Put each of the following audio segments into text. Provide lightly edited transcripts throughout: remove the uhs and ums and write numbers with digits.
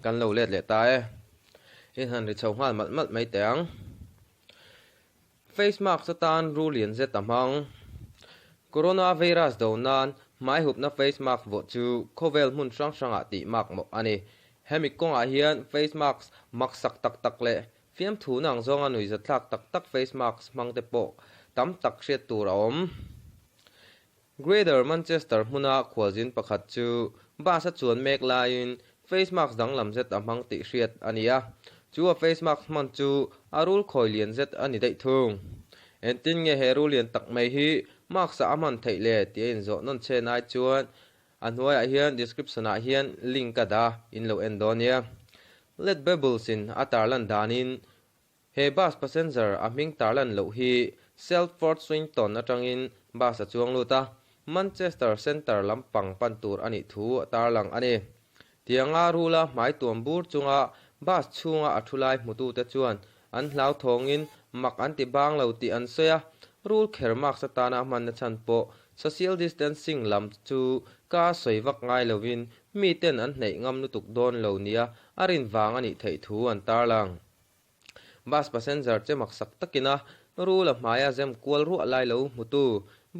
Kan lo let leh ta e. In han ri chho nghal malh malh mai teh ang. Face mask atan rul lian zet a hmang. Coronavirus do nan hmai hupna face mask vawh chu khawvel hmun hrang hrangah tih mak mawh a ni. Hemi kawngah hian face mask maksak tak tak leh fiamthu nang zawnga nuihzatthlak tak tak face mask hmang te pawh tam tak hriat tur a awm. Greater Manchester hmuna khualzin pakhat chu bus a chuan mek laiin face mask danglam zet a hmang tih hriat a ni a, chu a face mask hman chu a rul khawi lian zet a ni daih thung. Engtin nge he rul lian tak mai hi mask ah a hman theih le tih a inzawh nawn chen ai chuan a hnuaiah hian description ah hian link a dah in lo en dawn nia. Let Bubbles in a tarlan danin He bus passenger a hming tarlan loh hi Salford Swinton atangin bus a chuang lut a, Manchester Centre lampang pan tur a nih thu a tarlang a ni. Tianga rula hmai tuam bur chunga bus chhunga a thu lai hmutute chuan an hlauthawngin mak an ti bang lo tih an sawi a, rul kher mask atana a hmanna chhan pawh social distancing lam chu ka sawi vak ngai lovin miten an hneih ngam lutuk dawn lo nia a rin vang a nih theih thu an tarlang. Bus passenger che maksak takin a rul a hmaia zem kual ruah lai lo hmutu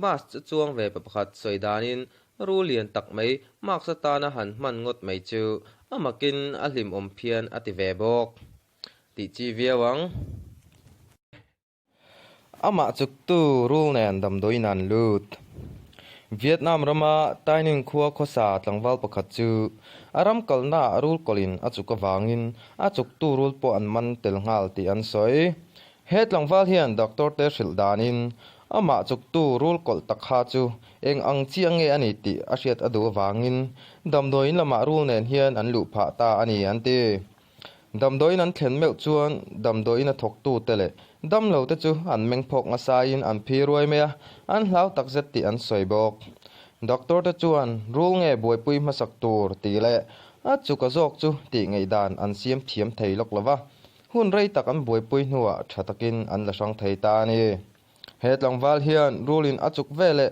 bus chu chuang ve pa pakhat sawi danin rul lian tak mai mask atana han hman ngawt mai chu a makin a hlimawm phian a ti ve bawk tih chi viau ang. Amah chuktu rul nen damdawiin an lut. Vietnam rama Tay Ninh khua khawsa tlangval pakhat chu a ram kalnaah rul kawlhin a chuk avangin a chuktu rul pawh an man tel nghal tih an sawi. He tlangval hian doctor te hrilh danin amah chuktu rul kawlh tak kha chu eng ang chiah nge a ni tih a hriat a duh avangin damdawiin lamah rul nen hian an luh phah ta a ni an ti. Damdawiin an thlen meuh chuan damdawiin a thawktute leh damlote chu an meng phawk ngasaiin an phi ruai mai a, an hlau takzet tih an sawi bawk. Doctor te chuan rul nge buaipui hmasak tur tih leh a chuka zawk chu tih ngaihdan an siam thiam thei lawk lo va, hun rei tak an buaipui hnuah tha takin an la hrang thei ta a ni. He tlangval hian rulin a chuk ve leh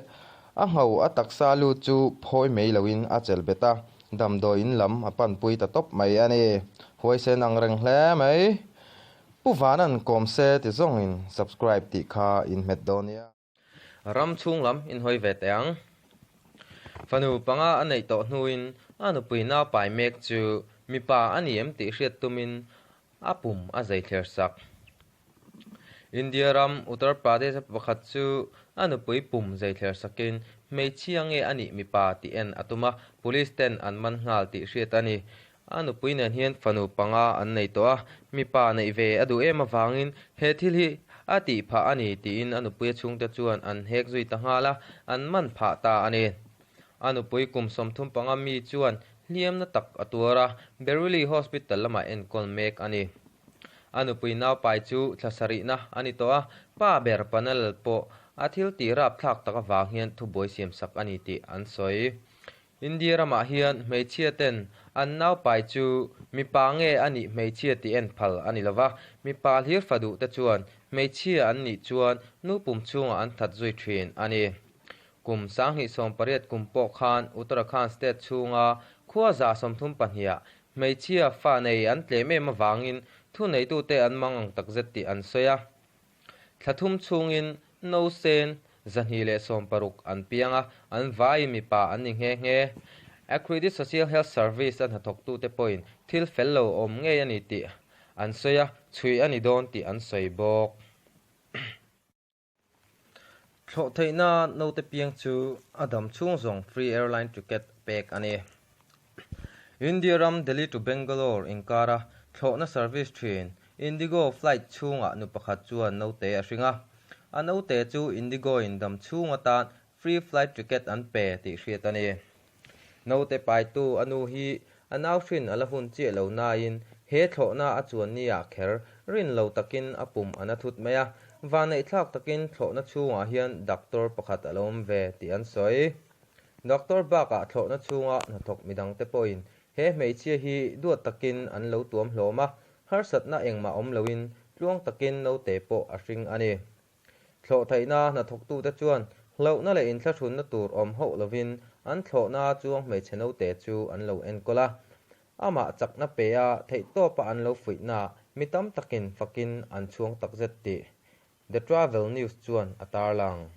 a ngho a taksa lut chu phawi mai loin a chelh bet a, damdawiin lam a panpui ta tawp mai a ni. Huaisen ang reng hle mai. Pu Vanan kawm se ti zawngin subscribe tih kha in hmet dawn nia. Ram chhung lam in hawi ve teh ang. Fanu panga a neih tawh hnuin a nupui nau pai mek chu mipa a ni em tih hriat tumin a pum a zei thler sak. India ram Uttar Pradesh-a pakhat chu a nupui pum zei thler sakin hmeichhia nge a nih mipa tih en a tum a, police ten an man nghal tih hriat a ni. A nupui nen hian fanu panga an nei tawh a, mipa neih ve a duh em avangin he thil hi a tih phah a ni tiin a nupuia chhungte chuan an hek zui ta nghal a, an man phah ta a ni. A nupui kum 35 mi chuan hliamna tak a tuar a, Bareilly Hospital lamah enkawl mek a ni. A nupui naupai chu thla sarihna a ni tawh a, pa ber panel pawh a thil tih rapthlak tak avang hian thubuai siamsak a ni tih an sawi. India ramah hian hmeichhia ten an naupai chu mipa nge a nih hmeichhia tih en phal a ni lova, mipa hlir fa duh te chuan hmeichhia an nih chuan nu pum chhungah an that zui thin a ni. Kum 2018 kum pawh khan Uttarakhand state chhunga khua 32ah Hmeichhia fa nei an tlem em avangin thuneitute an mang ang takzet tih an sawi a. Thla thum chhungin nausen 216 an piang a, an vaiin mipa an ni nghe nghe. Accredit Social Health Service a hnathawktute pawhin thil fel lo awm ngei a ni tih an sawi a, chhui a ni dawn tih an sawi bawk. Thlawh theihna naute piang chu a dam chhung zawng free airline ticket pek a ni. India ram Delhi to Bangalore inkara thlawhna service thin Indigo flight chhungah nu pakhat chuan naute a hring a. A naute chu Indigo in dam chhung atan free flight ticket an pe tih hriat a ni. Naute paitu a nu hi a nau hrin a la hun chiah lo nain he thlawhna a chuan ni ah kher rin lo takin a pum a na thut mai a, vanneihthlak takin thlawhna chhungah hian doctor pakhat a lo awm ve tih an sawi. Doctor bakah thlawhna chhunga hnathawk midangte pawhin he hmeichhia hi duat takin an lo tuam hlawm a, harsatna engmah awm loin tluang takin naute pawh a hring a ni. Thlawh theihna hnathawktute chuan hlauhna leh inthlahrunna tur awm hauh lovin an thlawhna chuang hmeichhe naute chu an lo enkawl a. amah chakna pe a, theihtawpa an lo fuihnaah mi tam takin fakin an chhuang takzet tih The Travel News chuan a tarlang.